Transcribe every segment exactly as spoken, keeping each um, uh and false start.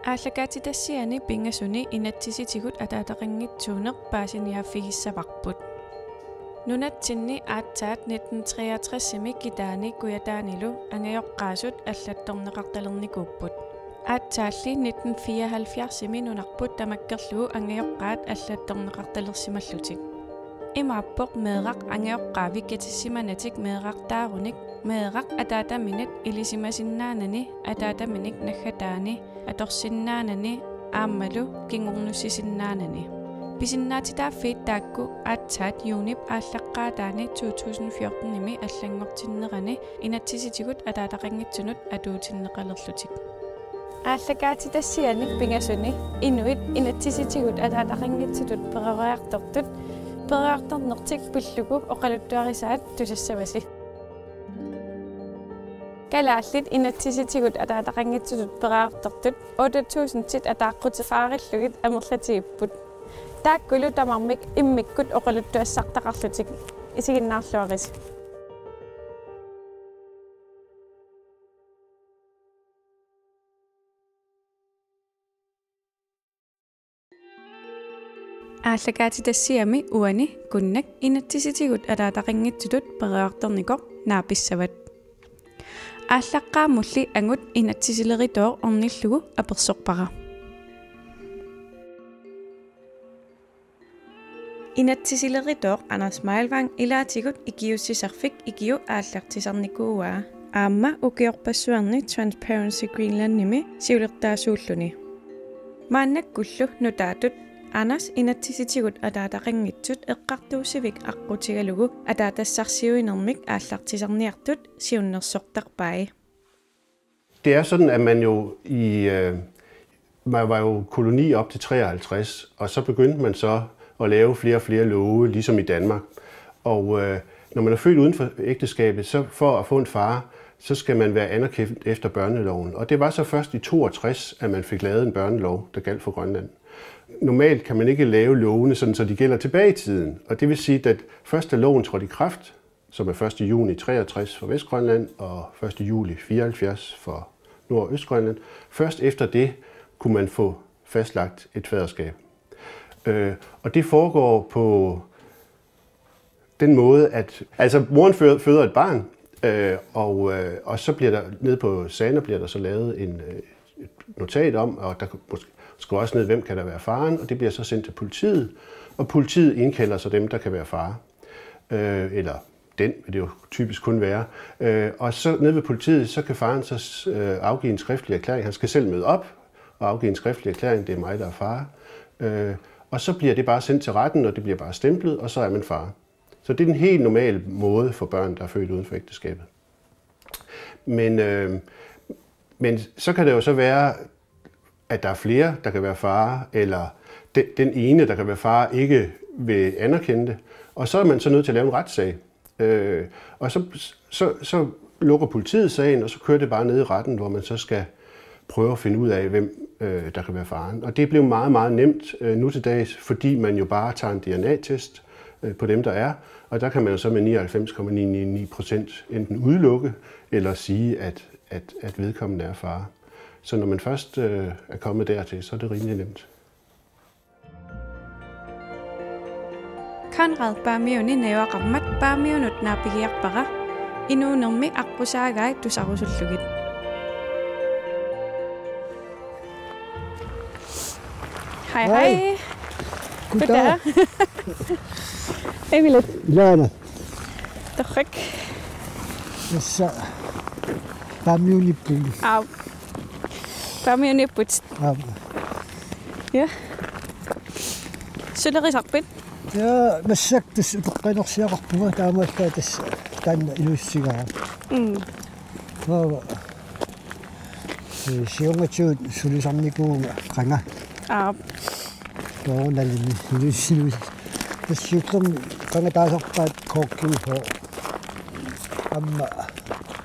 Aallakaatitassiani pingasuni inatsisitigut ataataqanngitsuuneq paasiniaaffigissavarput. Nunatsinni aatsaat nitten treogtresimi Kitaani Kujataanilu angajoqqaasut allattorneqartalernikuupput. Aatsaalli nitten fireoghalvfjerdsimi nunarput tamakkerlugu angajoqqaat allattorneqartalersimallutik. Imaappoq meeraq angajoqqaavik katissimanatik meerartaarunik, meeraq ataataminit ilisimasinnaanani, ataataminit naggataani, atorsinnaanani aammalu kingornussisinnaanani. Pisinnaatitaaffiit taakku aatsaat juunip aallaqqaataani to tusind fjortenimi allanngortinnerani inatsisitigut ataataqanngitsunut atuutinneqalerlutik. Aallakaatitassiani pingasuni inuit inatsisitigut ataataqanngitsutut peroriartortut peroriartornertik pillugu oqaluttuarisaat tusassavasi. Kalaallit inatsisitigut ataataqanngitsutut peroriartortut otte tusindit ataaqqutigeqqaarillugit amerlatigipput. Taakkulu tamarmik immikkut oqaluttuassartaqarlutik, isiginnaarluarisi. Aallakaatitassiami uani Kunnak inatsisitigut ataataqanngitsutut peroriartornikoq naapissavat. Aallaqqaammulli angut inatsisileritooq ornillugu apersorpara. Inatsisileritooq Anders Meilvang ilaatigut ikiuussisarfik ikiup aallartisarnikuuaa, aamma ukiorpassuarni Transparency Greenlandimi siulertaasuulluni. Maannakkullu nutaatut Anders inatsisitigut ataataqanngitsut eqqartuussivik aqqutigalugu ataatassarsiuinermik aallartisarniartut siunnersortarpai. Det er sådan, at man jo i, øh, man var jo koloni op til treoghalvtreds, og så begyndte man så at lave flere og flere love, ligesom i Danmark. Og øh, når man er født uden for ægteskabet, så for at få en far, så skal man være anerkendt efter børneloven. Og det var så først i toogtres, at man fik lavet en børnelov, der galt for Grønland. Normalt kan man ikke lave lovene, sådan, så de gælder tilbage i tiden. Og det vil sige, at først da loven trådte i kraft, som er første juni treogtres for Vestgrønland og første juli fireoghalvfjerds for Nord- og Østgrønland, først efter det kunne man få fastlagt et faderskab. Øh, og det foregår på den måde, at altså moren føder et barn, øh, og, øh, og så bliver der nede på Sana bliver der så lavet en, øh, et notat om, og der skal også ned, hvem kan der være faren, og det bliver så sendt til politiet, og politiet indkalder så dem, der kan være far. Øh, eller den vil det jo typisk kun være. Øh, og så nede ved politiet, så kan faren så øh, afgive en skriftlig erklæring. Han skal selv møde op og afgive en skriftlig erklæring, det er mig, der er far. Øh, og så bliver det bare sendt til retten, og det bliver bare stemplet, og så er man far. Så det er den helt normale måde for børn, der er født uden for ægteskabet. Men, øh, men så kan det jo så være, at der er flere, der kan være far, eller den, den ene, der kan være far, ikke vil anerkende det. Og så er man så nødt til at lave en retssag. Øh, og så, så, så lukker politiet sagen, og så kører det bare ned i retten, hvor man så skal prøve at finde ud af, hvem øh, der kan være faren. Og det er blevet meget, meget nemt øh, nu til dags, fordi man jo bare tager en D N A-test øh, på dem, der er. Og der kan man jo så med nioghalvfems komma ni ni ni procent enten udelukke, eller sige, at, at, at vedkommende er far. Så når man først øh, er kommet dertil, så er det rimelig nemt. Conrad Paamiuni najugaqarmat Paamiunut naapigiarpara, inuunermi aqqusaagai tusarusullugit. Hej, hej. Goddag. Emil. Ilaana. Torrak. Tassa Paamiuniippugut. Aap. Paamiuniipput. Aap. Ja. Sulerisarpit? Ja, massakkut tassa utoqqalinersiaqarpunga, taamaallaat tassa taanna ilusigaa. Mm. Aap. Ee, siornatigut sulisarnikuuvunga qanga. Aap. Soorunalimi ilusigaa. Tassa siullermik qanga taasarpaat K G H. Aamma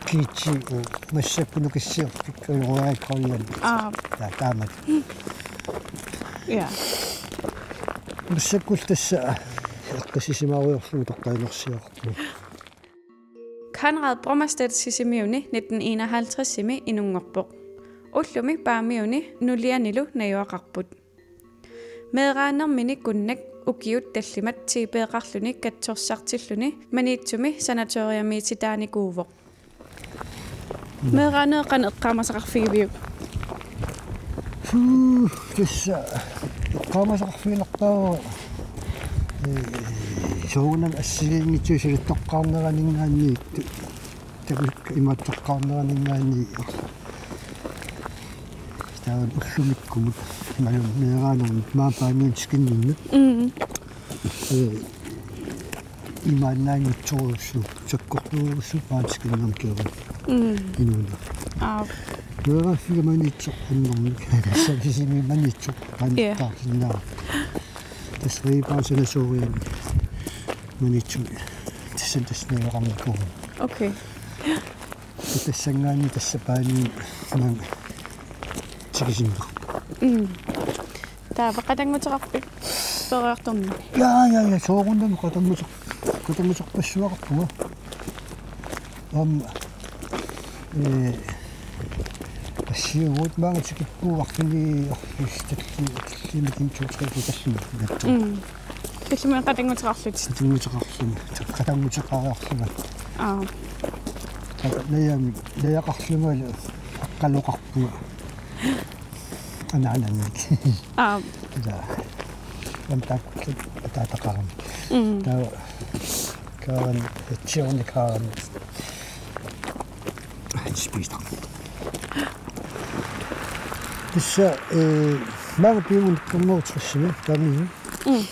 G T U massakkut Nukissiorfik Royal Greenland. Aap. Ja, taamak. Ja. Massakkut tassa eqqissisimarujoorlugu utoqqalinersiaqarpunga. Conrad Bromstedt Sisimiuni nitten enoghalvtredsimi inunngorpoq. Ullumi Paamiuni nulianilu najugaqarput. Meeraanermini Kunnak ukiut tallimat tiipeeqarluni katsorsartilluni Maniitsumi sanatoriumiititaanikuuvoq. Meeraaneq qanoq eqqaamasaqarfigiviuk? Suu, tassa eqqaamasaqarfigineqarpoq, ee, soorunami assigiinngitsunik silattoqqaarneraninngaanniit, takuuk imaattoqqaarneraninngaanniit. Taava ullumikkumut, imaluunniit meeraanermut, maani Paamiuni tikinninnut. Mm. Ee, imaannaanngitsorujussuuvoq, sakkortuujussuuvoq maani tikinnermut kingorna. Mm. Inuuneq. Aap. Meeraaffiga Maniitsoq annermik. Salisimi Maniitsoq. Ja. Annertaarsinnaa. Tassa Riipaani sanatoriumi Maniitsumi. Tassa tassa najugaqarnikuuvunga. Okay. Tassanngaanniit tassa Paamiuni maanga tikisinneqarpoq. Mm. Taava qatannguteqarpit peroriartornini? Ja, ja, ja, soorunami qatannguteq-, qatannguterpassuaqarpunga. Aamma, ee, assigiinngitsunik maanga tikippugut arfineq-marlunnik, arfineq-marlunnik, arfineq-marlunnik, arfineq-marlunnik, arfineq-marlunnik. Mm. Kisianni qatannguteqarlutit? Qatannguteqarlunga. Qatannguteqariarlunga. Aa. Taava najami-, najaqarlungalu aqqaloqarpunga. Anaanannik. Aa. Taava. Aamma taakku ataataqarami. Mm. Taava Karen, Tjorni Karen. Spiser. Tassa, ee, maanga piumaneq hundrede tres, Paamiuni. Mm.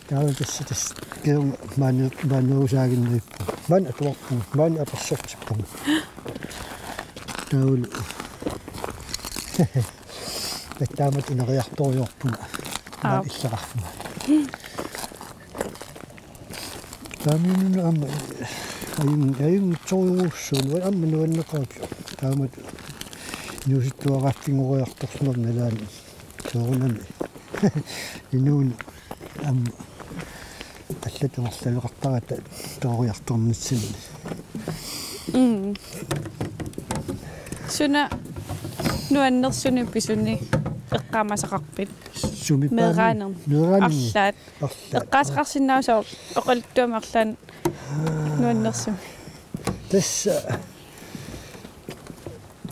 Taava tassa, tassa, kingorna maani, maani usaaginnarpunga. Maani atuarpunga, maani apersortippunga. Taavalu. Taava taamatut ineriartoriarpunga. Aap. Maani illaqarpunga. Paamiunut aamma, ajun-, ajunngitsorujussuuvoq, aamma nuanneqaaq. Taamatut inuusuttuaraaffigingoriartorsimavoq nalaani. Soorunami. Inuuneq aamma allatut amerlaveqartarput peroriartornitsinni. Mm. Suna nuannersunik pisuni eqqaamasaqarpit? Sumi Paamiuni? Meeraanermi. Meeraanermi. Arlaat. Arlaat. Eqqaasaqarsinnaavutit oqaluttuami arlaannik nuannersumik? Tassa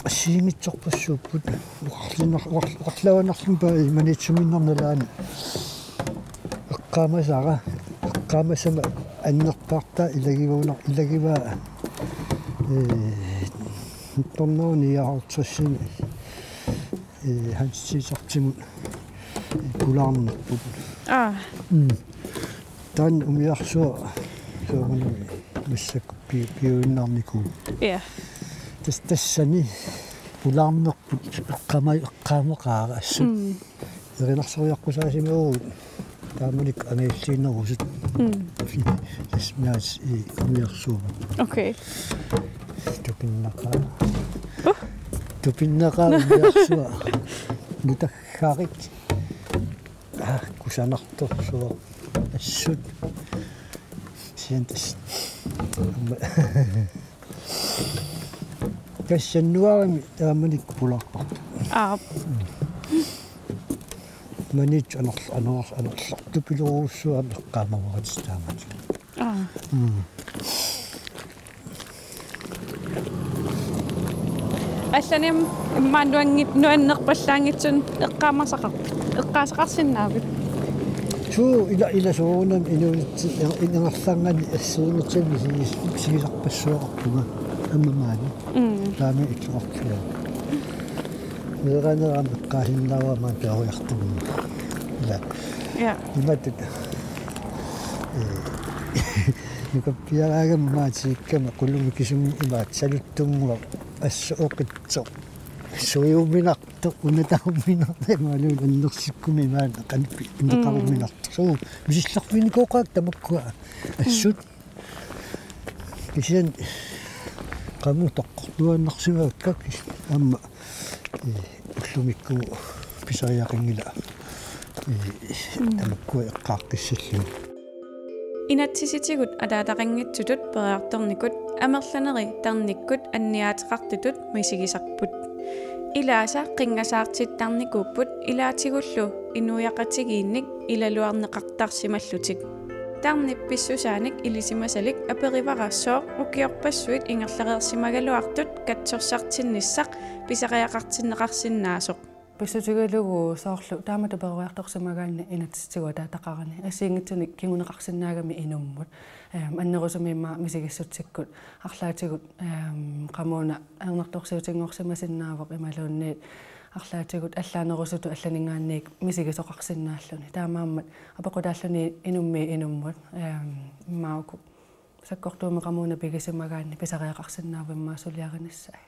assigiinngitsorpassuupput. Oqarluinnaq-, oqar-, oqarluinnarlunga Paamiuni Maniitsumiinnarnalaani. Eqqaamasara, eqqaamasama annerpaartaa ilagivunar-, ilagivaa, ee, nitten hundrede nioghalvtredsimi, ee, Hans Cæsartimut, ee, pulaarnerput. Aa. Mm. Taanna umiarsuaq soorunami massakkut pi-, piuinnarnikuuvoq. Ja. Tas-, tassani pulaarnerput eqqaama-, eqqaamaqaara assut. Mm. Erinarsuiaqqusaasimavagut taamanikkut angajulliinerusut. Mm. Tassa maani umiarsuuvoq. Okay. Tupinnaqaaq. Uh. Tupinnaqaaq umiarsuaq. Nutaggarik. Aa, kusanartorsuaq assut. Sian tas. Aamma. Tassa januaarimi taamanikkut pulaarparput. Aap. Maniitsoq anorl-, anorl-, anorlertupilorujussuaq eqqaamavaratik taamatut. Aa. Mm. Allanik immaqa nuanngit-, nuannerpallaanngitsunik eqqaamasaqar-, eqqaasaqarsinnaavit? Suu, ila, ila soorunami inuunitsi-, in-, ingerlaannaq assigiinngitsunik misigis-, misigisarpassuaqarpunga aamma maani. Mm. Taama illoqarfiup. Meeraanermut eqqaasinnaavara maani peroriartornera. Ila. Ja. Imatut. Ee, nukappiaraangama maatiikkama qulumi kisumi imaattoq saluttunnguaq assut oqitsoq. Suiuminartoq, unataruminartoq, imaluunniit annersikkumi imaanna qanpi, unataruminartoq. Mm. Suu, misillerfiginikooqaakka tamakkua assut. Mm. Kisianni qamutoq nuannersimavakka kis-, aamma, ee, ullumikkumut pisariaqanngilaq, ee, mm, tamakkua eqqaaqqissallugit. Inatsisitigut ataataqanngitsutut periartornikut amerlaneri tarnikkut anniaateqartutut misigisarput. Ilaasa qinngasaartittarnikuupput ilaatigullu inuiaqatigiinnik ilaluarneqartarsimallutik. Tarnip pissusaanik ilisimasalik aperivara sooq ukiorpassuit ingerlareersimagaluartut katsorsartinnissaq pisariaqartinneqarsinnaasoq. Pissutigalugu soorlu taamatut peroriartorsimagaanni inatsisitigut ataataqarani assigiinngitsunik kinguneqarsinnaagami inummut. Ehm, annerusumik immaqa misigissutsikkut arlaatigut, ehm, qamuuna ajornartorsiutinngorsimasinnaavoq imaluunniit arlaatigut allaanerusutut allaninngaanniit misigisoqarsinnaalluni. Taamaammat apeqqutaalluni inummiit inummut, ehm, immaqa uku sakkortuumik qamuuna pigisimagaanni pisariaqarsinnaavoq immaqa suliarinissaa.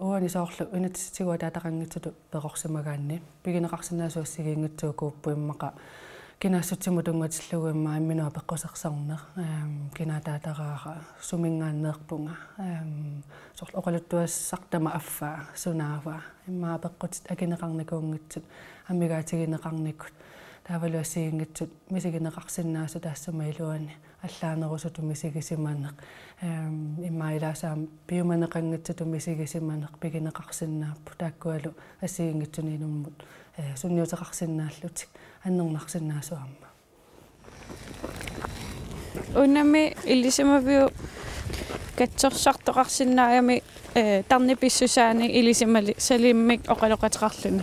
Uani soorlu inatsisitigut ataataqanngitsutut perorsimagaanni pigineqarsinnaasut assigiinngitsuukuupput immaqa kinaassutsimut tunngatillugu immaqa imminut apeqqusersorneq, ehm, kina ataataraara, suminngaanneerpunga, ehm, soorlu oqaluttuassartama affaa, sunaava, immaqa apeqqutit akineqarnikuunngitsut, amigaatigineqarnikut, taavalu assigiinngitsut misigineqarsinnaasut taassuma iluani allaanerusutut misigisimaneq, ehm, immaqa ilaasaami piumaneqanngitsutut misigisimaneq pigineqarsinnaapput taakkualu assigiinngitsunik inummut, eh, sunniuteqarsinnaallutik annernarsinnaasut aamma. Unami ilisimaviup katsorsartoqarsinnaagami, eh, tarnip pissusaanik ilisimalisalimmik oqaloqateqarluni.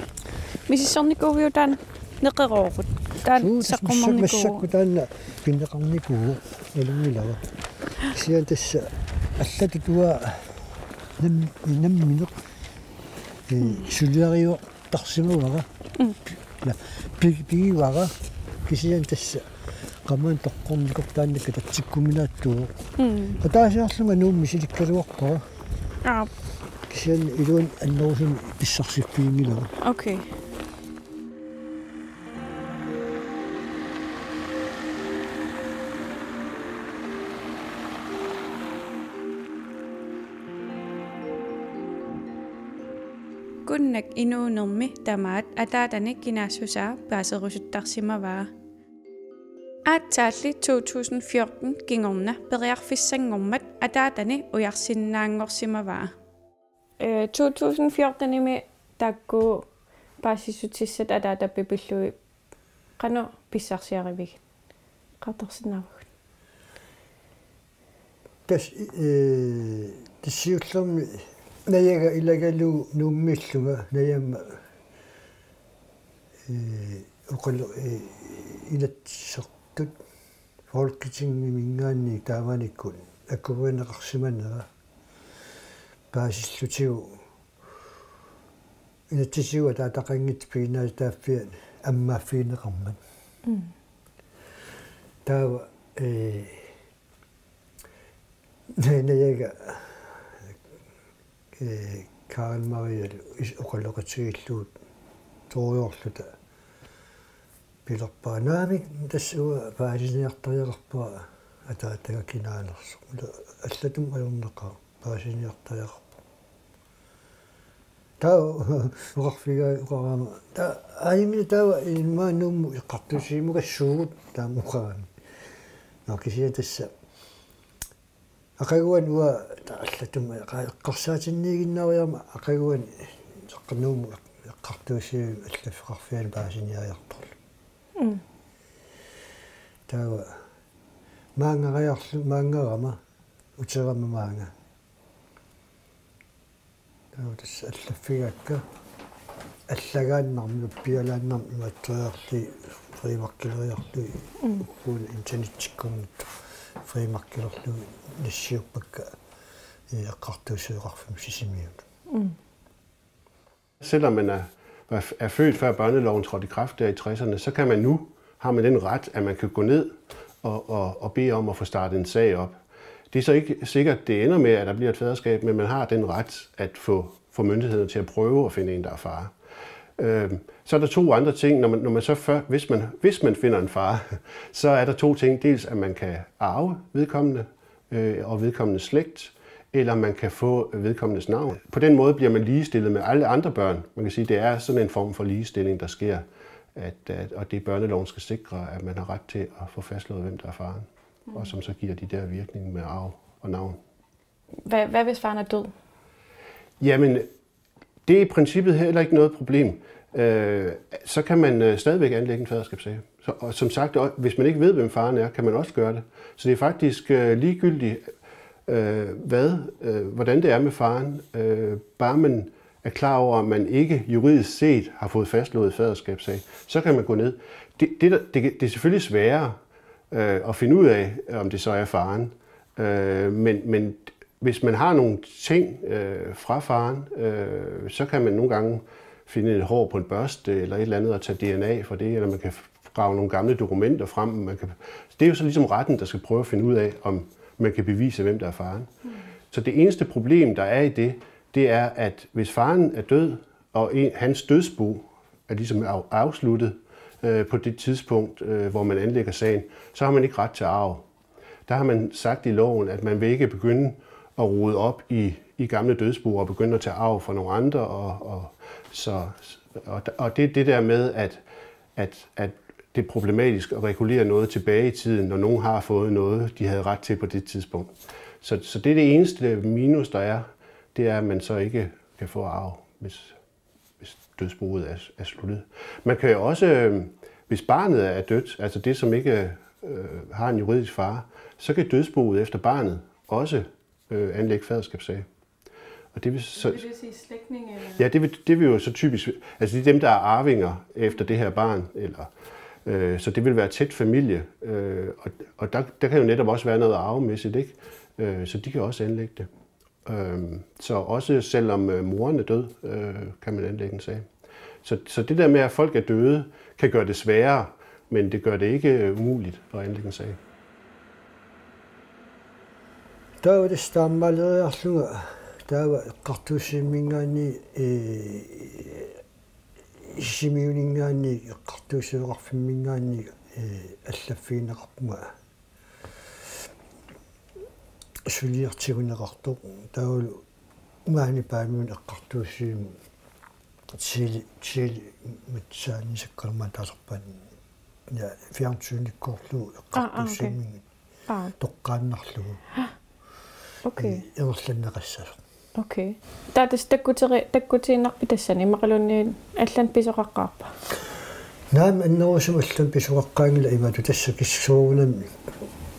Misissornikuuviuk taanna neqeroorut? Taanna Suu, tassa saqqummernikuu. Massakkut taanna pineqarnikuuvoq, nalunngilaq. Kisianni tassa allatut uanga nam-, nammineq, eh, suliariuartarsimavara. Mm. Na, pi-, pigivara. Kisianni tassa qamani toqqornikoq taanna katatsikkuminaattuuvoq. Mm. Ataasiarlunga Nuummi misilikkaluarpara. Aap. Kisianni iluani annerusumik pissarsiffiginngilara. Okay. Kunnak inuunermi tamaat ataatani kinaassusaa paaserusuttarsimavaa. Aatsaalli to tusind fjorten kingorna periarfissanngormat ataatani ujarsinnaanngorsimavaa. Eh, to tusind fjortenimi taakku paasissutissat ataatapit pillugit qanoq pissarsiarivigit? Eqqartorsinnaavagut. Tassa, eh, tassa siullermik Najaga ilagalugu Nuummiillunga, Najamma, eh, oqalu-, eh, Inatsisartut Folketingiminngaanniit taamanikkut akuerineqarsimanera paasillutigu inatsisitigut ataataqanngitsut piginnaatitaaffiat ammaaffigineqarmat. Mm. Taava, eh, Najaga, eh, Karen Marialu is-, oqaloqatigiillugu torujoorluta pilerpara: Naamik, tassa uanga paasiniartariaqarpara ataataga kinaanersoq. Allatut ajornaqaaq, paasiniartariaqarpoq. Taava oqarfigaa oqarama: Taa, aajuna taava immaqa Nuummut eqqartuussivimmukassuugut, taama oqarami. Nå, kisianni tassa aqaguani uanga ta-, allatut eqqa-, eqqarsaatinniiginnarujarama aqaguani eqqa-, Nuummut eqqartuussivimmi allaffeqarfiani paasiniariartorluni. Mm. Taava maanngariarlu-, maanngarama uterama maanga. Taava tassa allaffigaakka allagaannarmi, uppialaannarmi imaattoriarlugit, Freimarkileriarlugit, mm, ugguuna internettikkunngitsoq Freimarkilerlugit nassiuppakka, eh, eqqartuussisoqarfimmut Sisimiunut. Mm. Selvom man er, er født før børneloven trådte i kraft der i tresserne, så kan man nu, har man den ret, at man kan gå ned og, og, og bede om at få startet en sag op. Det er så ikke sikkert, det ender med, at der bliver et faderskab, men man har den ret at få, få myndighederne til at prøve at finde en, der er far. Øhm, så er der to andre ting. Når man, når man så før, hvis man, hvis man finder en far, så er der to ting. Dels at man kan arve vedkommende, øh, og vedkommendes slægt, eller man kan få vedkommendes navn. På den måde bliver man ligestillet med alle andre børn. Man kan sige, det er sådan en form for ligestilling, der sker, at, at, og det børneloven skal sikre, at man har ret til at få fastslået, hvem der er faren, mm, og som så giver de der virkning med arv og navn. Hvad, hvad hvis faren er død? Jamen, Det er i princippet heller ikke noget problem. Øh, så kan man øh, stadigvæk anlægge en faderskabssag. Så, og som sagt, og hvis man ikke ved, hvem faren er, kan man også gøre det. Så det er faktisk øh, ligegyldigt, øh, hvad, øh, hvordan det er med faren. Øh, bare man er klar over, at man ikke juridisk set har fået fastslået faderskabssag, så kan man gå ned. Det, det, der- det, det er selvfølgelig sværere øh, at finde ud af, om det så er faren. Øh, men, men hvis man har nogle ting øh, fra faren, øh, så kan man nogle gange finde et hår på en børste eller et eller andet og tage D N A for det, eller man kan grave nogle gamle dokumenter frem. Man kan, det er jo så ligesom retten, der skal prøve at finde ud af, om man kan bevise, hvem der er faren. Så det eneste problem, der er i det, det er, at hvis faren er død, og en, hans dødsbo er ligesom af, afsluttet øh, på det tidspunkt, øh, hvor man anlægger sagen, så har man ikke ret til arv. Der har man sagt i loven, at man vil ikke begynde at rode op i, i gamle dødsboer og begynde at tage arv fra nogle andre. Og, og, så, og, og det er det der med, at, at, at det er problematisk at regulere noget tilbage i tiden, når nogen har fået noget, de havde ret til på det tidspunkt. Så, så det er det eneste minus, der er, det er, at man så ikke kan få arv, hvis, hvis dødsboet er, er sluttet. Man kan jo også, øh, hvis barnet er dødt, altså det, som ikke øh, har en juridisk far, så kan dødsboet efter barnet også øh, anlægge faderskabssag. Og det vil så, Vil det sige slægtning? Eller? Ja, det vil, det vil jo så typisk, altså det er dem, der er arvinger efter det her barn, eller, øh, så det vil være tæt familie, øh, og, og der, der kan jo netop også være noget arvemæssigt, ikke? Øh, så de kan også anlægge det. Øh, så også selvom øh, moren er død, øh, kan man anlægge en sag. Så, så det der med, at folk er døde, kan gøre det sværere, men det gør det ikke øh, umuligt at anlægge en sag. Taava tassa taamaaleriarlunga taava eqqartuussivimingaanniit ee Sisimiuninngaanniit eqqartuussiveqarfimminngaanniit ee allaffigineqarpunga suliartiguneqartoq taavalu maani Paamiuni eqqartuussivimmi Chile Chile matsaani sakkormaataasarpaan ja fjernsynikkoorlugu Ah, ah, okay. Eqqartuussivimingaanniit Aa, toqqaannarlugu okay. Ingerlanneqassasoq. Okay. Taava tassa takkuteri takkutiinnarpit tassani immaqaluunniit allanut pisoqaqqaarpa? Naamik annerusumik allanut pisoqaqqaanngilaq imatut tassa kissuunami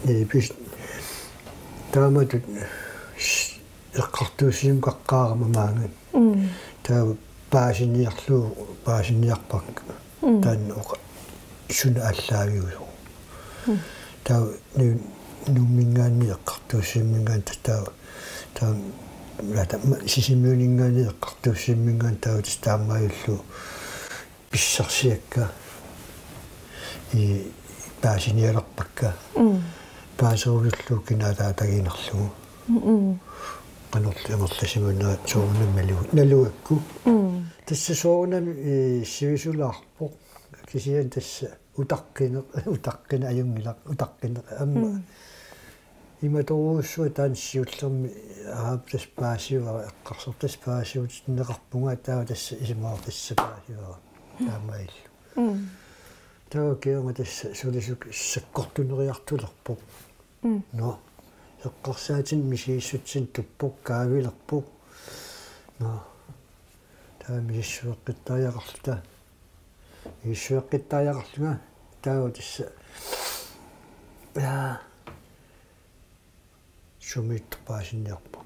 ee pis taamatut eqqartuussivimmut qaqqaarama maanga. Mm. Taava paasiniarlugu paasiniarpakka Mm. taanna oqa suna aallaaviusoq. Taava Nuumminngaanniit eqqartuussivimingaanniit taava taava Sisimiuninngaanniit eqqartuussivimingaanniit taava tassa taamaalillugu pissarsiakka ee paasinialerpakka. Mm. Paaserujullugu kinaataatagiinnarlugu. Mm. Qanorlu ingerlasimanerat soorunami nalu- nalugakku. Mm. Tassa soorunami ee sivisulaarpoq. Kisianni tassa utaqqineq utaqqineq ajunngilaq utaqqineq aamma. Mm. Imatorujussuaq taanna siullermik aap tassa paasivara eqqarsartut tassa paasiutinneqarpunga taava tassa isumaqarpoq tassa paasivara. Taamaalillugu. Mm. Taava kingorna tassa sulisut sakkortuneriartulerpoq. Mm. Nå. Eqqarsaatinik misigissutsinnik tuppoq kaavilerpoq. Nå. Taava misissueqqittariaqarluta. Misissueqqittariaqarlunga taava tassa. Ja. Sumiittoq paasiniarpoq.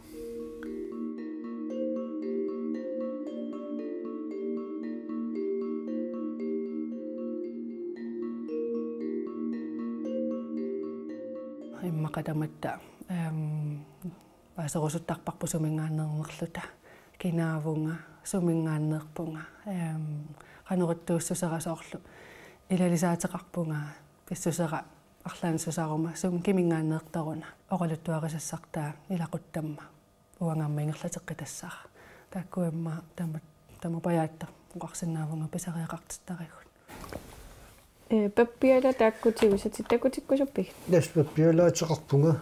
Immaqa tamatta ehm paaserusuttarparput suminngaanneernerluta, kinaavunga, suminngaanneerpunga, ehm qanoq ittuussusera soorlu ilalisaateqarpunga, pissusera arlaannik susaruma sumi kiminngaanneertaruna oqaluttuarisassartaa ilaquttamma uanga aamma ingerlateqqitassara. Taakkuamma tama tama pajaatta oqarsinnaavunga pisariaqartittarigut. Ee, pappiala taakku tigusatit takutikkusuppigit? Tassa pappialaateqarpunga.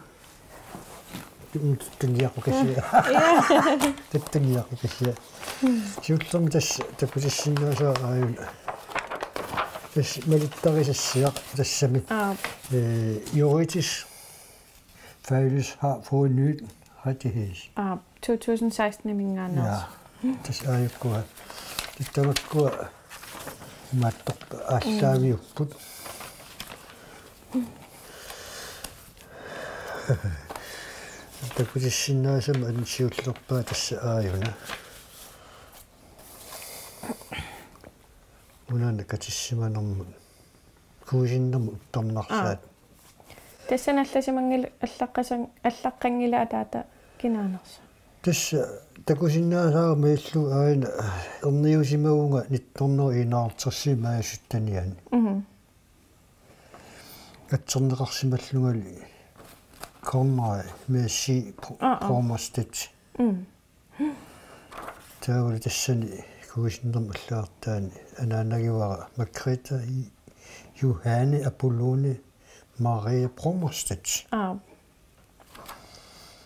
Tuniaqukasiaq. Tuniaqukasiaq. Siullermik tassa takutissinnaasara aajuna. Tassa malittarisassiaq tassami. Aa, Ee, juridisk faderløs har fået ny rettighed. aa, to tusind seksten-iminngaanneersoq. Ja. Tassa aajukkua. Tamakkua imaattoq aallaaviupput. Takutissinnaasama ansiullerpaa tassa aajuna. Una katissimanermut. Kuisinnermut uttornarsaat. Aa. Tassa allasimanngil-, allaqqasan-, allaqqanngilaq ataata kinaanersoq. Tassa takusinnaasaarama illu aajuna erniusimavunga nitten hundrede enoghalvtreds maajip syttenianni. Mhm. Atserneqarsimallungali Konrad Messi Pro-, Aa, aa. Brommerstedt. Mm. Taavalu tassani kuisinnermut allagartaani anaanagivara Margrethe Johanne Apollone Marie Brommerstedt. Aa.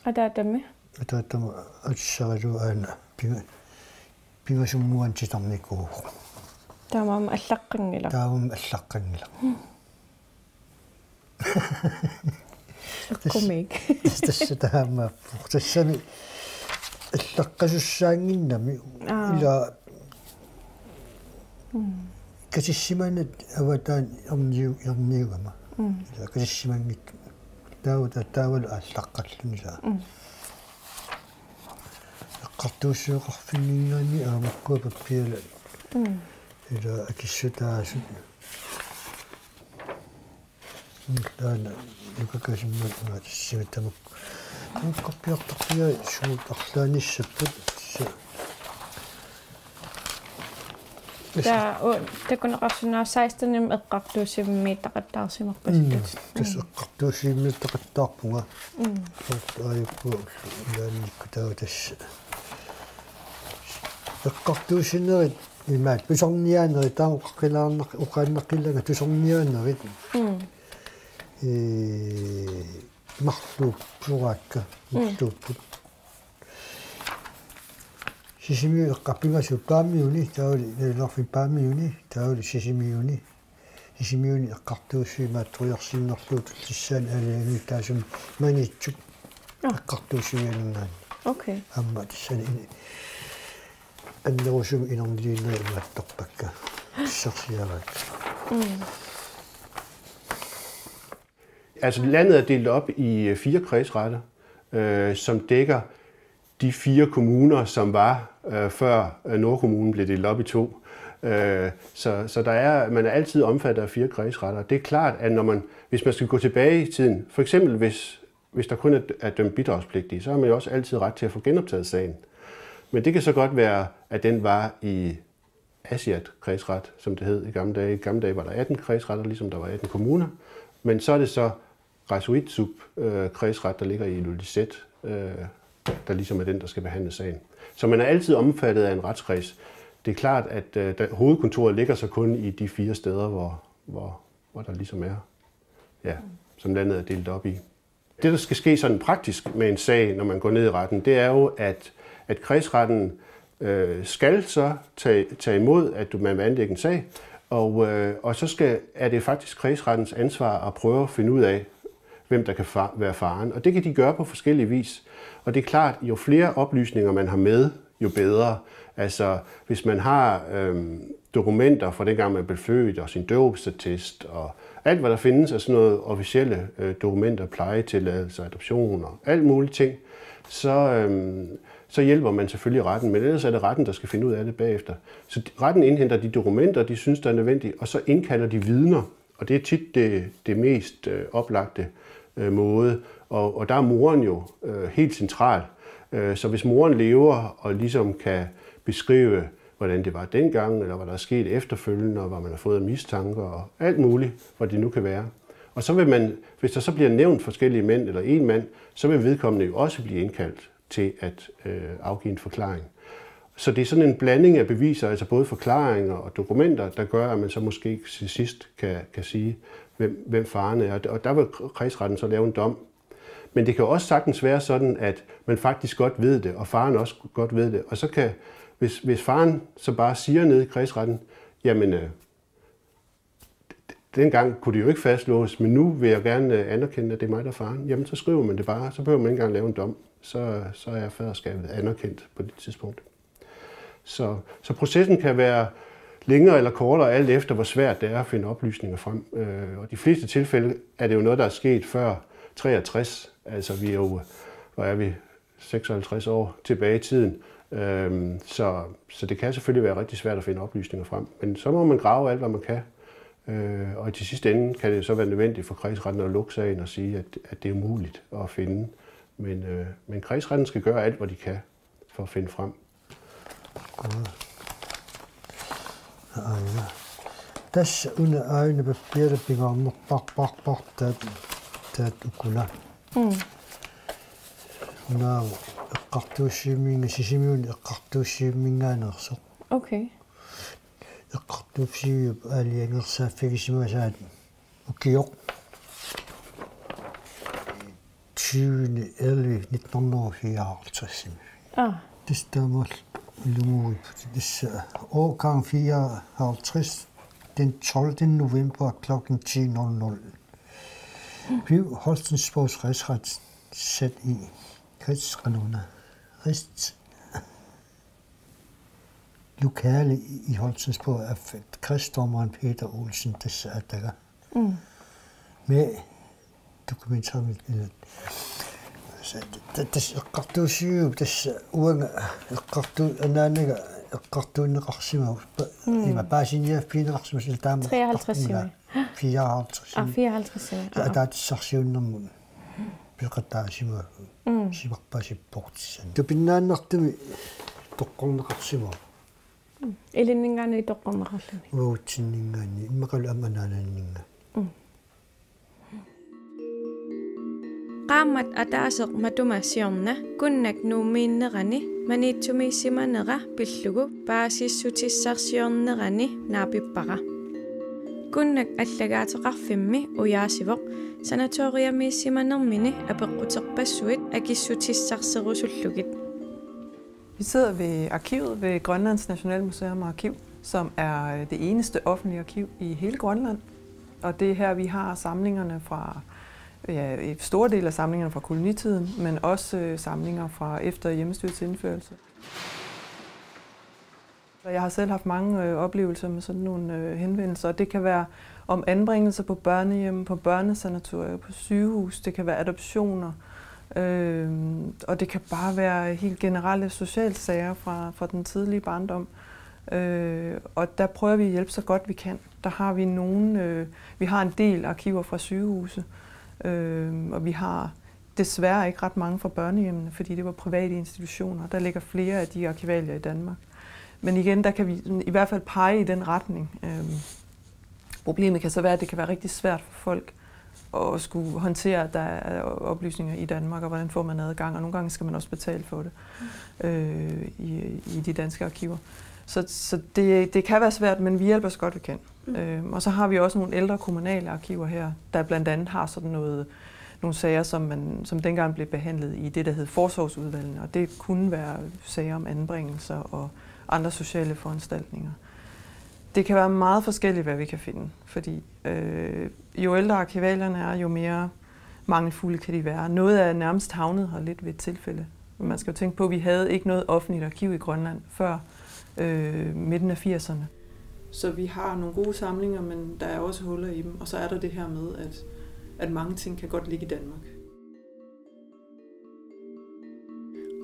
Ataatami? Ataatama atussaralugu aana pinga-, pingasummuan titarnikuuvoq. Taamaammat allaqqanngilaq. Taamaammat allaqqanngilaq. Eqqumiik. Tassa taamaappoq. Tassami allaqqasussaannginnami. Aa. Ila Mm. Katissimanit avataani erniu-, erniugama. Mm. Ila katissimanngitsoq. Taava ta-, taavalu allaqqalluni ila. Mm. Eqqartuussiveqarfinnginnami aamakkua pappiala. Mm. Ila akissutaasut. Taanna nukakasimmat imaattissimit tamakku. Tamakkorpiartorpiai suut arlaanissapput. Sa-, taava u-, takuneqarsinnaavoq sekstenimut eqqartuussivimmiittaqattaarsimarpasittutit. Mm, tassa eqqartuussivimmiittaqattaarpunga. Mm. Soorlu aajukkua ulloq ilaannikkut taava tassa. Eqqartuussinerit imaat tusarniaanerit taama oqaqqinarnaq-, oqaannaqqilaanga tusarniaanerit. Mm. Ee, marluup-, soraakka, mm, marluupput. Sisimiut eqqartugassat Paamiuni, taavalu Nalunarfik Paamiuni, taavalu Sisimiuni. Sisimiuni eqqartuussivimaattoriarsinnarlugu tullissaani aalajangiulluni tassami Maniitsup, aa, eqqartuussivianinngaanniit. Okay. Aamma tassani ini-, annerusumik inernilinnerit imaattorpakka. Pissarsiaraakka. Mm. Altså, landet er delt op i, øh, fire kredsretter, øh, som dækker de fire kommuner, som var, øh, før, øh, Nordkommunen blev delt op i to. Øh, så, så der er, man er altid omfattet af fire kredsretter. Det er klart, at når man, hvis man skal gå tilbage i tiden, for eksempel hvis, hvis der kun er, er dømt bidragspligtige, så har man jo også altid ret til at få genoptaget sagen. Men det kan så godt være, at den var i Aasiaat kredsret, som det hed i gamle dage. I gamle dage var der atten kredsretter, ligesom der var atten kommuner. Men så er det så Qaasuitsup, øh, kredsret, der ligger i Ilulissat, øh, der ligesom er den, der skal behandle sagen. Så man er altid omfattet af en retskreds. Det er klart, at, øh, der, hovedkontoret ligger så kun i de fire steder, hvor, hvor, hvor der ligesom er, ja, som landet er delt op i. Det, der skal ske sådan praktisk med en sag, når man går ned i retten, det er jo, at, at kredsretten, øh, skal så tage, tage imod, at du, man vil anlægge en sag, og, øh, og så skal, er det faktisk kredsrettens ansvar at prøve at finde ud af, hvem der kan fa-, være faren. Og det kan de gøre på forskellige vis. Og det er klart, jo flere oplysninger man har med, jo bedre. Altså, hvis man har, øhm, dokumenter fra dengang, man blev født, og sin dåbsattest, og alt, hvad der findes af sådan noget officielle, øh, dokumenter, plejetilladelser, adoption og alt muligt ting, så, øhm, så hjælper man selvfølgelig retten, men ellers er det retten, der skal finde ud af det bagefter. Så retten indhenter de dokumenter, de synes, der er nødvendige, og så indkalder de vidner, og det er tit det, det mest, øh, oplagte, øh, måde. Og, og der er moren jo, øh, helt central. Øh, så hvis moren lever og ligesom kan beskrive, hvordan det var dengang, eller hvad der er sket efterfølgende, og hvad man har fået af mistanker, og alt muligt, hvad det nu kan være. Og så vil man, hvis der så bliver nævnt forskellige mænd, eller en mand, så vil vedkommende jo også blive indkaldt til at, øh, afgive en forklaring. Så det er sådan en blanding af beviser, altså både forklaringer og dokumenter, der gør, at man så måske til sidst kan, kan sige, hvem, hvem faren er. Og der vil kredsretten så lave en dom. Men det kan jo også sagtens være sådan, at man faktisk godt ved det, og faren også godt ved det. Og så kan, hvis, hvis faren så bare siger nede i kredsretten, jamen, øh, dengang kunne det jo ikke fastslås, men nu vil jeg gerne, øh, anerkende, at det er mig, der er faren. Jamen, så skriver man det bare. Så behøver man ikke engang lave en dom. Så, så er faderskabet anerkendt på det tidspunkt. Så, så processen kan være længere eller kortere, alt efter hvor svært det er at finde oplysninger frem. Øh, og de fleste tilfælde er det jo noget, der er sket før treogtres. Altså vi er jo, hvor er vi, seksoghalvtreds år tilbage i tiden. Øhm, så, så det kan selvfølgelig være rigtig svært at finde oplysninger frem. Men så må man grave alt, hvad man kan. Øh, og til sidste ende kan det så være nødvendigt for kredsretten at lukke sagen og sige, at, at det er umuligt at finde. Men, øh, men kredsretten skal gøre alt, hvad de kan for at finde frem. Aana. Tassa una aana pappiala pingaarnerparparpar taat taat ukuna. Mm. Una eqqartuussivimmik Sisimiuni eqqartuussivimminngaanneersoq. Okay. Eqqartuussiviup aalajangersaaffigisimagaanni ukioq tyvende elleve nitten hundrede og fireoghalvtreds. Ah. Tassa taamaalilluni ilumuuipput. Tassa årgang fireoghalvtreds den tolvte november klokken ti nul nul. Blev Holstensborgs Rigsret sat i kreds og nuna. Rest lokale i Holstensborg af krigsdommeren Peter Olsen, tassa aataga. Mm. Med dokumentarmik. Tassa eqqartuussiviup tassa uanga eqqartu anaanaga eqqartuunneqarsimavoq. Mm. Ima paasiniaaffigineqarsimavoq sila taama. Treoghalvtreds. Fireoghalvtreds. Ah, fireoghalvtreds. Ataatissarsiornermut peqataasimavoq. Mm. Sivarpasipportissan. Tupinnaannartumik toqqorneqarsimavoq. Ilinninngaanniit toqqorneqarluni. Uagutsinninngaanniit immaqalu aamma anaananninngaanniit. Mm. Qaammat ataaseq matuma siorna Kunnak Nuummiinnerani Maniitsumiissimanera pillugu paasissutissarsiornerani naapippara. Kunnak allagaateqarfimmi ujaasivoq sanatoriamiissimanermini apeqquterpassuit akissutissarserusullugit. Vi sidder ved arkivet ved Grønlands Nationalmuseum og Arkiv, som er det eneste offentlige arkiv i hele Grønland. Og det er her, vi har samlingerne fra, ja, store dele af samlingerne fra kolonitiden, men også øh, samlinger fra efter hjemmestyrets indførelse. Og jeg har selv haft mange øh, oplevelser med sådan nogle øh, henvendelser, og det kan være om anbringelser på børnehjem, på børnesanatorier, på sygehus, det kan være adoptioner, øh, og det kan bare være helt generelle sociale sager fra, fra den tidlige barndom. Øh, og der prøver vi at hjælpe så godt vi kan. Der har vi nogle, øh, vi har en del arkiver fra sygehuse, øh, og vi har desværre ikke ret mange fra børnehjemmene, fordi det var private institutioner. Der ligger flere af de arkivalier i Danmark. Men igen, der kan vi i hvert fald pege i den retning. Øh, problemet kan så være, at det kan være rigtig svært for folk at skulle håndtere, at der er oplysninger i Danmark, og hvordan får man adgang, og nogle gange skal man også betale for det øh, i, i de danske arkiver. Så, så det, det kan være svært, men vi hjælper så godt vi kan. Mm. Øhm, og så har vi også nogle ældre kommunale arkiver her, der blandt andet har sådan noget, nogle sager, som, man, som dengang blev behandlet i det, der hed forsorgsudvalgene, og det kunne være sager om anbringelser og andre sociale foranstaltninger. Det kan være meget forskelligt, hvad vi kan finde, fordi øh, jo ældre arkivalierne er, jo mere mangelfulde kan de være. Noget er nærmest havnet her lidt ved et tilfælde. Men man skal jo tænke på, at vi havde ikke noget offentligt arkiv i Grønland før øh, midten af firserne. Så vi har nogle gode samlinger, men der er også huller i dem. Og så er der det her med, at, at mange ting kan godt ligge i Danmark.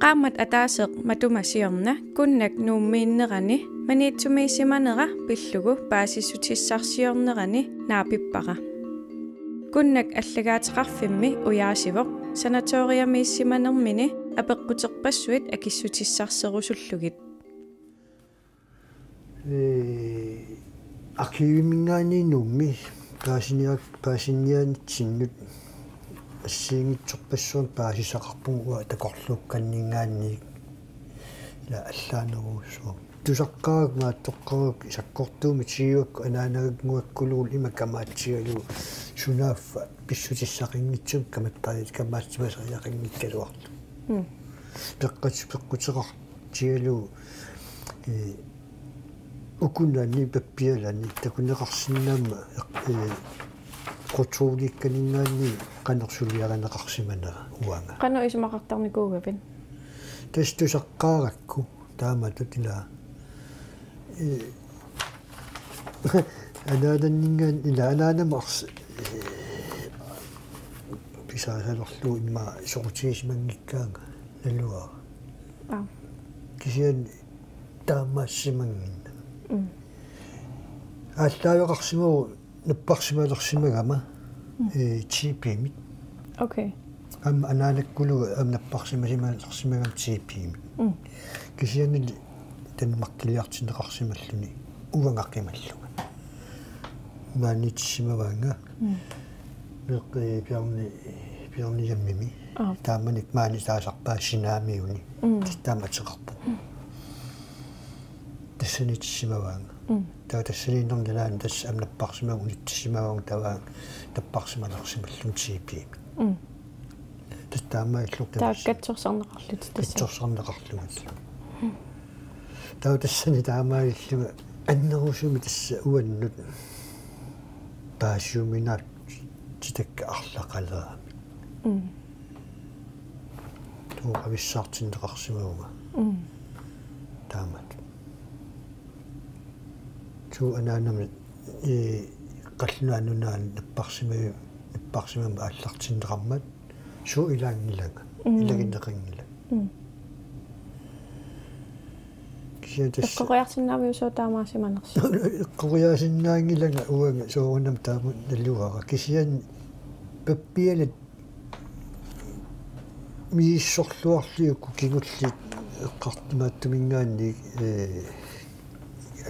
Qaammat ataaseq matuma siorna Kunnak Nuummiinnerani Maniitsumiissimanera pillugu paasissutissarsiornerani naapippara. Kunnak allagaateqarfimmi ujaasivoq sanatoriamiissimanermini apeqquterpassuit akissutissarserusullugit. Ee, arkiviminngaanniit Nuummi paasiniak-, paasiniaanitsinnut assigiinngitsorpassuarnik paasisaqarpugut uanga takorluukkanninngaanniit ila allaanerujussuaq. Tusaqqaarakku maattoqqaarakku sakkortuumik tigivakku anaanaginnguakkuluunniit ima kamaatsigalugu sunaaffa pissutissaqanngitsumik kamattari-, kamaatsimasariaqanngikkaluarlugu. Mm. Peqqat-, peqquteqar-, tigalugu, ee, ukunani pappialani takuneqarsinnaammat eq-, ee, qutruuliikkaninngaanniit qanoq suliarineqarsimanera uanga. Qanoq isumaqartarnikuugavit? Tassa tusaqqaarakku taamatut ila Anaananninngaanniit ila anaanama ars-, pisaasalerlugu immaqa soqutigisimanngikkaanga naluara. Aa. Kisianni taamaassimannginnama. Mm. Aallaaveqarsimavoq napparsimalersimagama, mm, ee, T P-mik. Okay. Aamma anaanakkuluunniit aamma napparsimasimalersimagama T P-mik. Mm. Kisiannili Danmarkiliartinneqarsimalluni uanga qimallunga. Maaniitissimavaanga. Mm. Meeqqat Bjarni, Bjarni Jammimi. Aa. Taamani maani taasarpaa Sinaamiuni. Mm. Tassa taama ateqarpoq. Mm. Tassaniitissimavaanga. Mm. Taava tassaniinnarnalaani tassa aamma napparsimavunga unitsissimavaanga taava napparsimalersimallunga T P-mik. Mm. Tassa taamaalillunga. Taava katsorsarneqarlutit tassa. Katsorsarneqarlugit. Taava tassani taamaalillunga annerusumik tassa uannut paasiuminaatitakka arlaqaleramik. Mm. Taava avissaartinneqarsimavunga. Mm. Taamatut. Suu anaanama, ee, qallunaat nunaanni napparsimavimmi, napparsimammat aallartinneqarmat. Suu ilaanngilanga, mm, ilaginneqanngilanga. Mm. Kisianni tassa eqqoriarsinnaaviuk suu taamaasimanersoq? Eqqoriarsinnaanngilanga uanga soorunami taama naluara. Kisianni pappialat misissorluarlugit uku kingulliit eqqartumaattuminngaanniit, ee,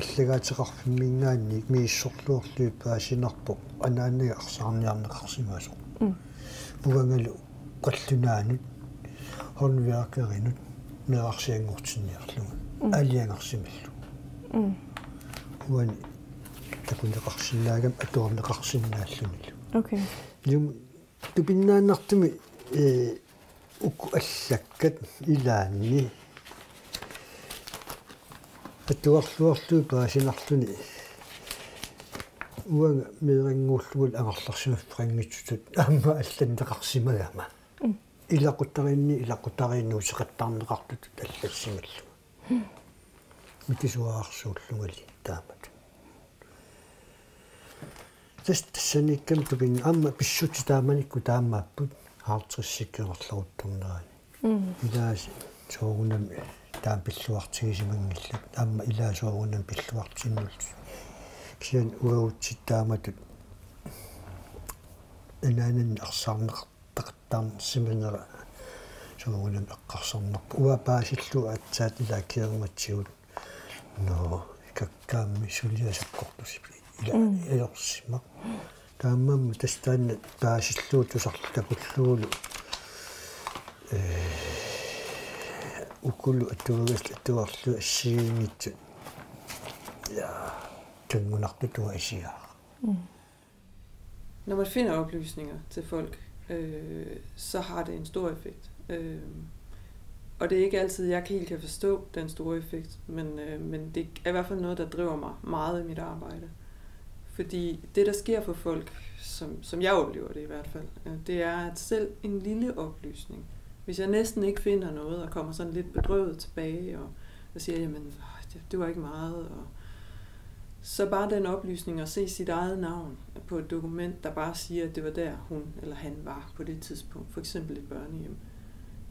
allagaateqarfimminngaanniit misissorluarlugit paasinarpoq anaanaga arsaarniarneqarsimasoq. Mm. Uangalu qallunaanut, håndværkerinut, meerarsianngortinniarlunga. Mm. Aalajangersimallugu. Mm. Uani takuneqarsinnaagami atuarneqarsinnaallunilu. Okay. Ilumut tupinnaannartumik, ee, uku allakkat ilaanni atuarluarlugit paasinarluni uanga meerannguullungalu angerlarsimaffeqanngitsutut aamma allanneqarsimagama. Mm. Ilaquttarinni, ilaquttariniit nuuseqattaarneqartutut allassimallunga. Mm. Mikisuararsuullungali taamatut. Tassa tassaniikkami tupin-, aamma pissutsit taamanikkut taamaapput halvtredsit kinguarleruttornerani. Mm. Ilaasa soorunami taama pilluartigisimanngillat. Aamma ilaasa soorunami pilluartinnullutik. Kisianni uagutsit taamatut anaananni arsaarneqartaqattaarsimanera soorunami eqqarsarnarpoq. Uanga paasillugu aatsaat ilaa kiinnartigut. Nå, ikakkaammi suliaq sakkortusippoq. Ila, mm, ajorsimaq. Taamaammat tassa taanna paasillugu tusarlugu takullugulu. Ee, ukulu atuagas-, atuarlugit assigiinngitsut. Ja, kanngunartutut isigaara. Mm. Når man finder oplysninger til folk, øh, så har det en stor effekt. Øh, og det er ikke altid, jeg helt kan forstå den store effekt, men, øh, men det er i hvert fald noget, der driver mig meget i mit arbejde. Fordi det, der sker for folk, som, som jeg oplever det i hvert fald, øh, det er, at selv en lille oplysning, hvis jeg næsten ikke finder noget og kommer sådan lidt bedrøvet tilbage og, og siger, jamen, det, det var ikke meget, og så bare den oplysning at se sit eget navn på et dokument, der bare siger, at det var der, hun eller han var på det tidspunkt, for eksempel et børnehjem,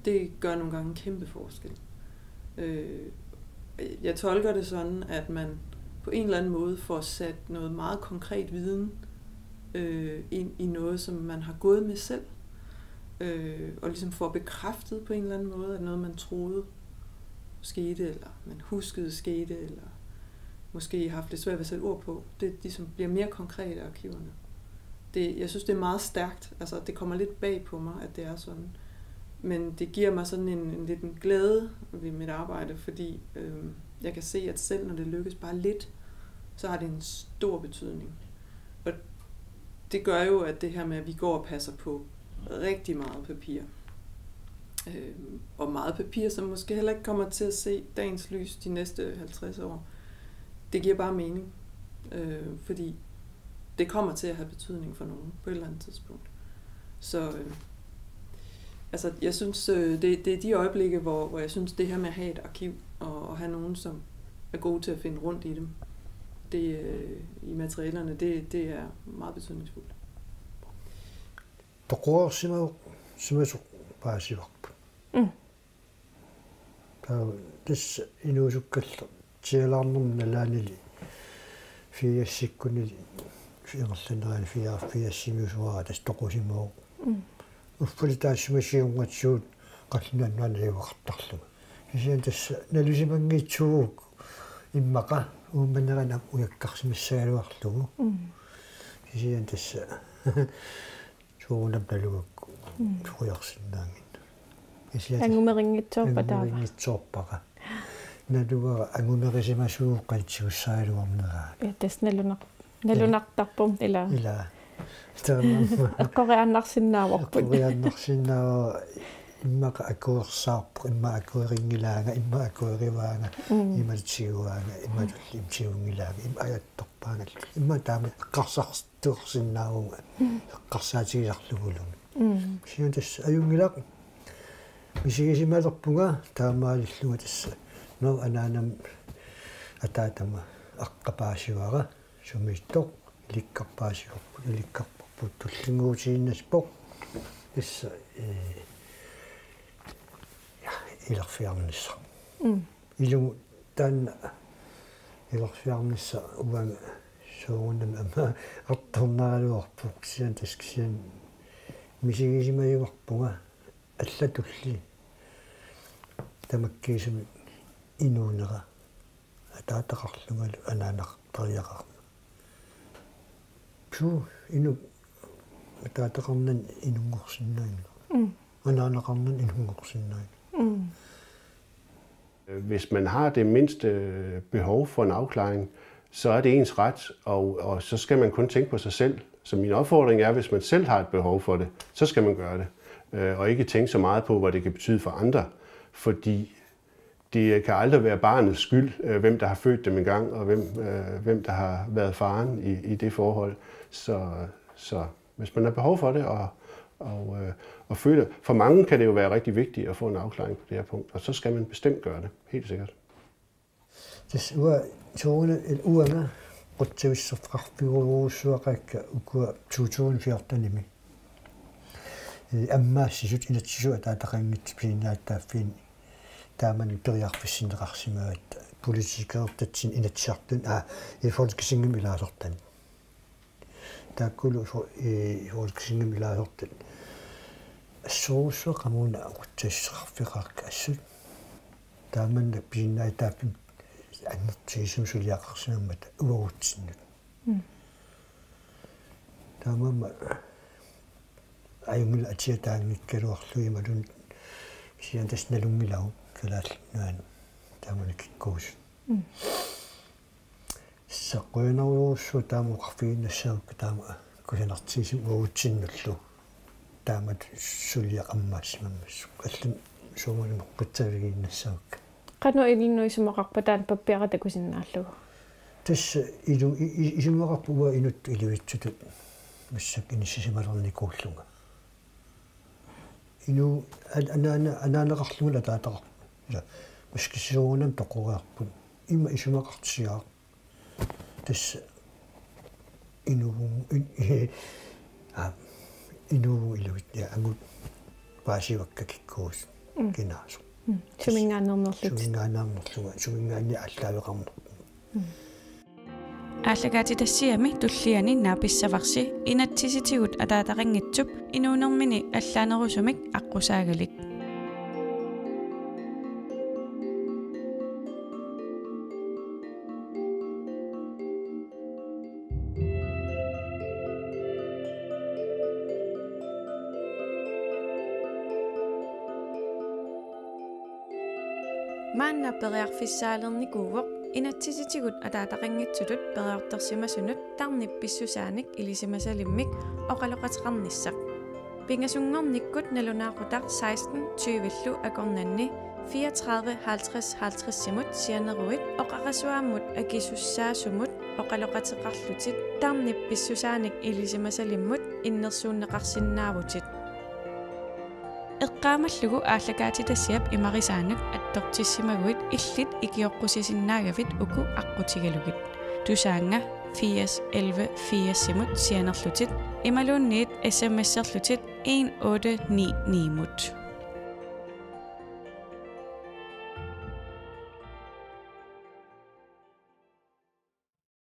det gør nogle gange en kæmpe forskel. Øh, jeg tolker det sådan, at man på en eller anden måde får sat noget meget konkret viden øh, ind i noget, som man har gået med selv, øh, og ligesom får bekræftet på en eller anden måde, at noget, man troede skete, eller man huskede skete, eller måske har haft lidt svært ved at sætte ord på, det ligesom bliver mere konkret i arkiverne. Det, jeg synes, det er meget stærkt. Altså, det kommer lidt bag på mig, at det er sådan. Men det giver mig sådan en, en lidt en glæde ved mit arbejde, fordi øh, jeg kan se, at selv når det lykkes bare lidt, så har det en stor betydning. Og det gør jo, at det her med, at vi går og passer på rigtig meget papir, øh, og meget papir, som måske heller ikke kommer til at se dagens lys de næste halvtreds år, det giver bare mening, øh, fordi det kommer til at have betydning for nogen på et eller andet tidspunkt. Så øh, altså, jeg synes, øh, det, det er de øjeblikke, hvor, hvor jeg synes, det her med at have et arkiv, og, og have nogen, som er gode til at finde rundt i dem. Det, øh, i materialerne, det, det er meget betydningsfuldt. Toqoreersimavoq, simasoq paasivarput. Mm. Taava tassa inuusukkallartialaarnermi nalaanili firsikkunili ingerlanerani fire, firsimiusuara tassa toqusimavoq. Mm. Uffali taassuma siornatigut qallunaat nuannaartarlunga. Kisianni tassa nalusimanngitsuuvoq immaqa Uummannarani ujakkarsimassagaluarlugu. Mm. Kisianni tassa soorunami nalugakku. Mm. Soriarsinnaanngilaq. Kisianni tassa angumerinngitsoorpa taava? Angumerinngitsoorpara. Nalugara angumerisimasuu qanitigussagaluarneraat. Ja, tassa nalunar-, nalunartarpoq ila. Ila. Taamaammat. Eqqoriaannarsinnaavarput. Eqqoriaannarsinnaavara immaqa akuersaarpoq, immaqa akuerinngilaanga, immaqa akuerivaanga, mm, imaluunniit tiguaanga, imaluunniit tigunngilaanga, immaqa ajattorpaanga. Immaqa taama eqqarsartuarsinnaavunga, mm, eqqarsaatigisarlugulumi. Mm. Kisianni tassa ajunngilaq misigisimalerpunga taamaalillunga tassa. Nå, anaanama ataatama aqqa paasivara. Sumiittoq, ilikkar paasivarput, ilikkarparput tullinnguutiinnassaaq. Tassa, ee, ja, ilerfiarnissaq. Mm. Ilumut taanna ilerfiarnissaq uanga soorunami aamma artornaraluarpoq kisianni tassa kisianni misigisimajuarpunga allatulli tamakkiisumik inuunera. Ataataqarlungalu anaanaqartariaqarama. Puu, inuk ataataqarnani inunngorsinnaaginnarpoq. Mm. Anaanaqarnani inunngorsinnaaginnarpoq. Mm. Hvis man har det mindste behov for en afklaring, så er det ens ret, og, og så skal man kun tænke på sig selv. Så min opfordring er, hvis man selv har et behov for det, så skal man gøre det, øh, og ikke tænke så meget på, hvad det kan betyde for andre, fordi det kan aldrig være barnets skyld, øh, hvem der har født dem engang, og hvem, øh, hvem der har været faren i, i det forhold. Så, så hvis man har behov for det, og, og, øh, og føler, for mange kan det jo være rigtig vigtigt at få en afklaring på det her punkt, og så skal man bestemt gøre det, helt sikkert. Tassa uanga soorunami uanga qutsavissorfeqarfigerujussuaqaakka ukua to tusind fjortenimi. Ee, ammaassisut inatsisut ataataqanngitsut pisinnaatitaaffiini taamani periarfissinneqarsimagatta politikerertatsinni Inatsisartuni, aa, i Folketingimi ilaasortani. Taakkulu fo-, i Folketingimi ilaasortat assorujussuaq qamuuna qutsavissorfeqarpakka assut. Tamanna pisinnaatitaaffimmi annertusigamik suliaqarsimammata uagutsinnut. Mm. Taamaammat ajunngilaq atiataanngikkaluarlugu imaluunniit kisianni tassa nalunngilagut Kalaallit Nunaanni taamani kikkuusut. Mm. Saqqoinarujussuaq taama oqarfigiinnassagukku taama kusanartigisumik uagutsinnullu. Taamatut suliaq ammaassimammassuk. Allanut suumalumeqqissavigiinnassagukku. Qanoq ilinnut isumaqarpa taanna pappiara takusinnaallugu? Tassa ilu-, i-, i-, isumaqarpoq uanga inuttut ilivitsutut massakkut inissisimalernikuullunga. Inuk an-, anaana-, anaanaqarlungalu ataataqarpoq. Ila, maskissuugunam toqoreerput. Ima isumaqartigaaq. Tassa inuuvugut, in-, aa, inuuvugut ilivitsut, ja, angut paasivakka kikkuusut. Mm. Kinaasoq. Mm. Suminngaanneernerlutit. Suminngaanneernerlunga, suminngaanniit aallaaveqarnerpunga. Mm. Aallakaatitassiami tulliani naapissavarsi inatsisitigut ataataqanngitsup inuunermini allaanerusumik aqqusaagalik. Maanna periarfissaalernikuuvoq inatsisitigut ataataqanngitsutut periartorsimasunut tarnip pissusaanik ilisimasalimmik oqaloqateqarnissaq. Pingasunngornikkut nalunaaqutaq seksten tyve-llu akornanni fireogtredive halvtreds halvtreds-imut sianeruit oqarasuaammut akisussaasumut oqaloqateqarlutit tarnip pissusaanik ilisimasalimmut innersuunneqarsinnaavutit. Eqqaamallugu aallakaatitassiap imarisaanut Tortissimaguit illit ikioqqusisinnaagavit uku aqqutigalugit. Tusaannga firs elleve firsimut sianerlutit imaluunniit S M S-erlutit en otte ni ni-mut.